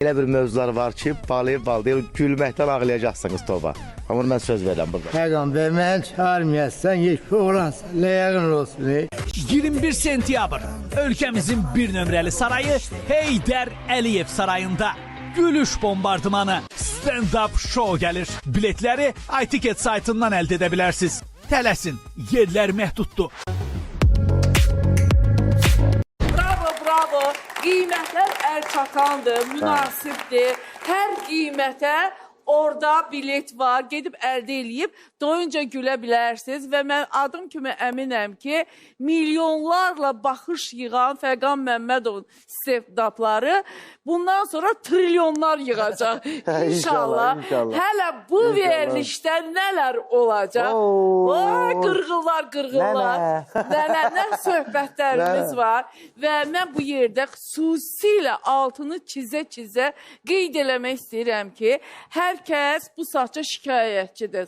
Elə bir mövzular var ki, balıyıb bal deyil, gülməkdən ağlayacaqsınız Tova. Amma mən söz verirəm burada. Peygamber beni çağırmayasan, hiç oğlansan, ləyəqin olsun. Ey. 21 sentyabr ölkəmizin bir nömrəli sarayı Heydər Əliyev sarayında gülüş bombardımanı stand-up show gəlir. Biletləri iTicket saytından əldə edə bilərsiniz. Tələsin, yerlər məhduddur. Bravo, bravo. Qiymətlər əl çatandır, münasibdir. Hər qiymətə orada bilet var. Gedib əldə eləyib doyunca gülə bilərsiniz və mən adım kimi əminəm ki, milyonlarla baxış yığan Fəqan Məmmədovun stand-upları bundan sonra trilyonlar yığacaq. İnşallah. İnşallah, inşallah. Hələ bu verilişdə nələr olacaq? Oo. Vay, qırğınlar, qırğınlar. Nənə. Nənə, nə söhbətlərimiz Nənə. var və mən bu yerdə xüsusilə altını çizə-çizə qeyd eləmək istəyirəm ki, hər kəs bu saatca şikayətçidir.